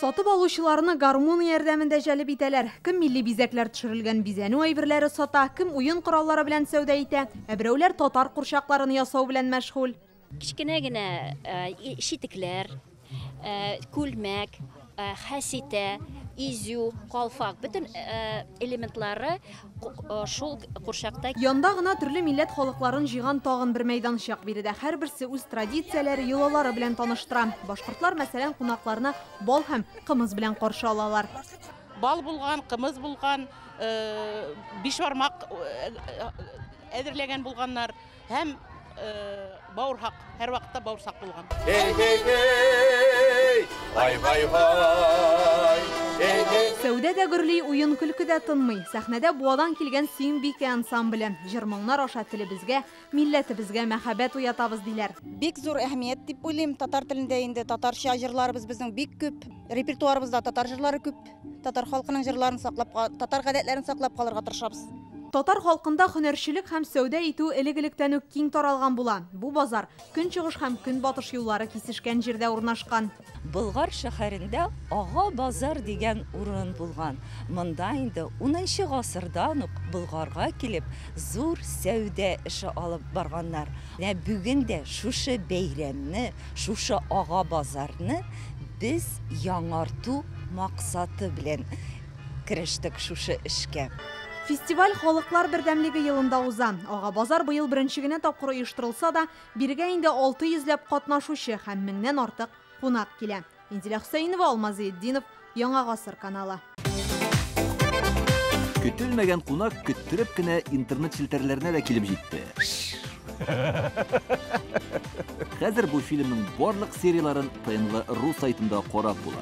Сатып алучыларны гармун ярдәмендә җәлеп итәләр. Кем милли бизәкләр төшерелгән бизәнү әйберләре сата, кем уен кораллары белән сәүдә итә, ә берәүләр татар курчакларын ясау белән мәшгуль. Кечкенә генә читекләр, күлмәк, хәситә, изю, калфак, бөтен элементлары шул курчакта. Янда гына төрле милләт халыкларын җыйган тагын бер мәйданчык. Биредә һәрберсе үз традицияләре, йолалары белән таныштыра. Башкортлар, мәсәлән, кунакларны бал һәм кымыз белән каршы алалар. Бал булган, кымыз булган, бишбармак әзерләгән булганнар һәм бавырсак, һәрвакытта бавырсак булган. Эй, эй, эй, ай, ай, ай, эй, эй. Сәүдә дә гөрли, уен-көлке дә тынмый. Сәхнәдә Буадан килгән Сөембикә ансамбле. Җыр-моңнар аша телебезгә, милләтебезгә мәхәббәт уятабыз, диләр. Бик зур әһәмият дип уйлыйм. Татар телендә инде татарча җырларыбыз безнең бик күп. Репертуарыбызда татар җырлары күп. Татар халкының җырларын саклап, татар гадәтләрен саклап калырга тырышабыз. Татар халкында һөнәрчелек һәм сәүдә итү элек-электән үк киң таралган була. Бу базар Көнчыгыш һәм Көнбатыш юллары кисешкән җирдә урнашкан. Болгар шәһәрендә Ага базар дигән урын булган. Монда инде унынчы гасырдан ук Болгарга килеп зур сәүдә эше алып барганнар. Менә бүген дә шушы бәйрәмне, шушы Ага базарны без яңарту максаты белән керештек шушы эшкә. Фестиваль Халыклар бердәмлеге елында уза. Ага базар быел беренче генә тапкыр оештырылса да, бирегә инде 600 ләп катнашучы һәм меңнән артык кунак килә. Инзилә Хөсәенова, Алмаз Зыятдинов, Яңа Гасыр каналы. Көтелмәгән кунак көттереп кенә интернет челтәрләренә дә килеп җитте. Хәзер бу фильмның барлык серияләрен ТНВ ру сайтында карап була.